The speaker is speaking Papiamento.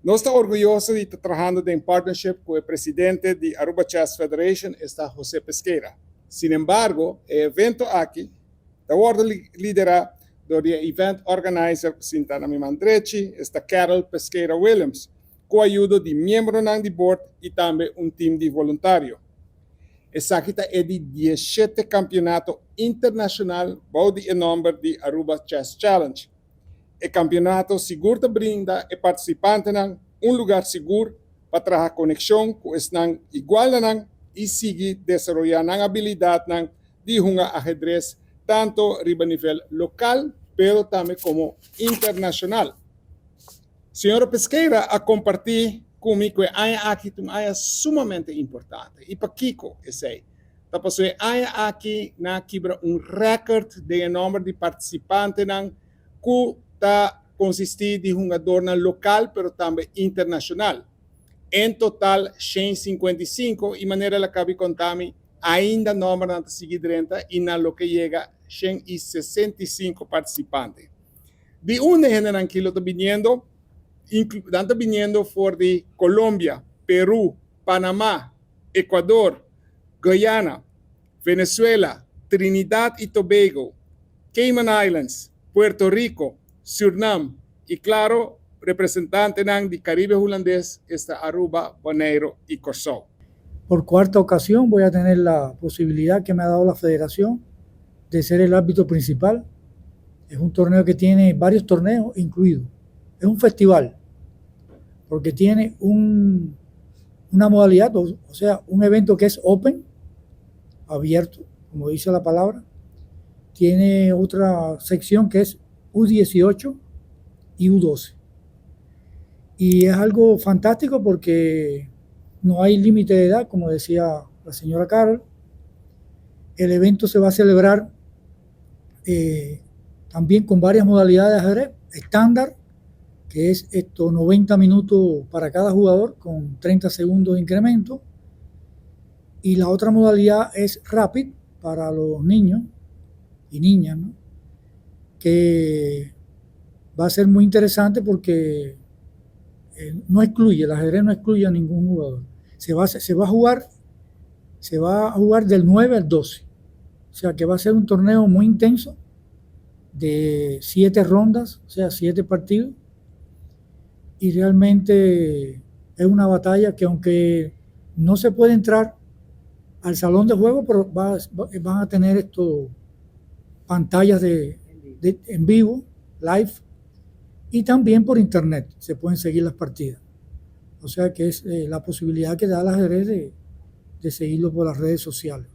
Nos ta orguyoso di ta trahando den partnership ku e presidente di Aruba Chess Federation, esta José Pesqueira. Sinembargo, e evento aki ta wòrdu liderá dor di e event organizer sinta na mi man drechi, esta Carol Pesqueira Williams, ku ayudo di miembronan di board i tambe un team di voluntario. Esaki ta e di 17 kampeonato internashonal bou di e nòmber di Aruba Chess Challenge. E kampeonato sigur ta brinda e partisipantenan un lugá sigur pa traha konekshon ku esnan igual na nan i sigui desaroyá nan abilidatnan di hunga ahedres tantu riba nivel lokal pero tambe komo internashonal. Señora Pesqueira a kompartí ku mi ku e aña aki ta un aña sumamente importante. I pakiko esei? Ta pasobra e aña aki nan a kibra un rèkòrt den e nòmber di partisipantenan ku ta konsistí di hungadornan lokal pero tambe internashonal. En total 155 i manera el a kaba di konta mi, ainda nòmbernan ta sigui drenta i nan lo ke yega 165 partisipante. Di unda hendenan ki lo ta biniendo? Nan ta biniendo for di Colombia, Peru, Panama, Ecuador, Guyana, Venezuela, Trinidad i Tobago, Cayman Islands, Puerto Rico, Surinam i klaro representantenan di Caribe Hulandes, esta Aruba, Bonaire i Kòrsou. Por cuarta ocasión voy a tener la posibilidad que me ha dado la federación de ser el árbitro principal. Es un torneo que tiene varios torneos incluidos. Es un festival, porque tiene una modalidad, o sea, un evento que es open, abierto, como dice la palabra. Tiene otra sección que es U18 y U12. Y es algo fantástico porque no hay límite de edad, como decía la señora Carol. El evento se va a celebrar también con varias modalidades de ajedrez: estándar, que es esto 90 minutos para cada jugador con 30 segundos de incremento. Y la otra modalidad es rapid para los niños y niñas, ¿no?, que va a ser muy interesante porque no excluye, el ajedrez no excluye a ningún jugador. Se va a jugar del 9 al 12. O sea que va a ser un torneo muy intenso de siete rondas, o sea, siete partidos. Y realmente es una batalla que, aunque no se puede entrar al salón de juego, pero van a tener esto pantallas en vivo, live, y también por internet se pueden seguir las partidas. O sea que es la posibilidad que da el ajedrez de seguirlo por las redes sociales.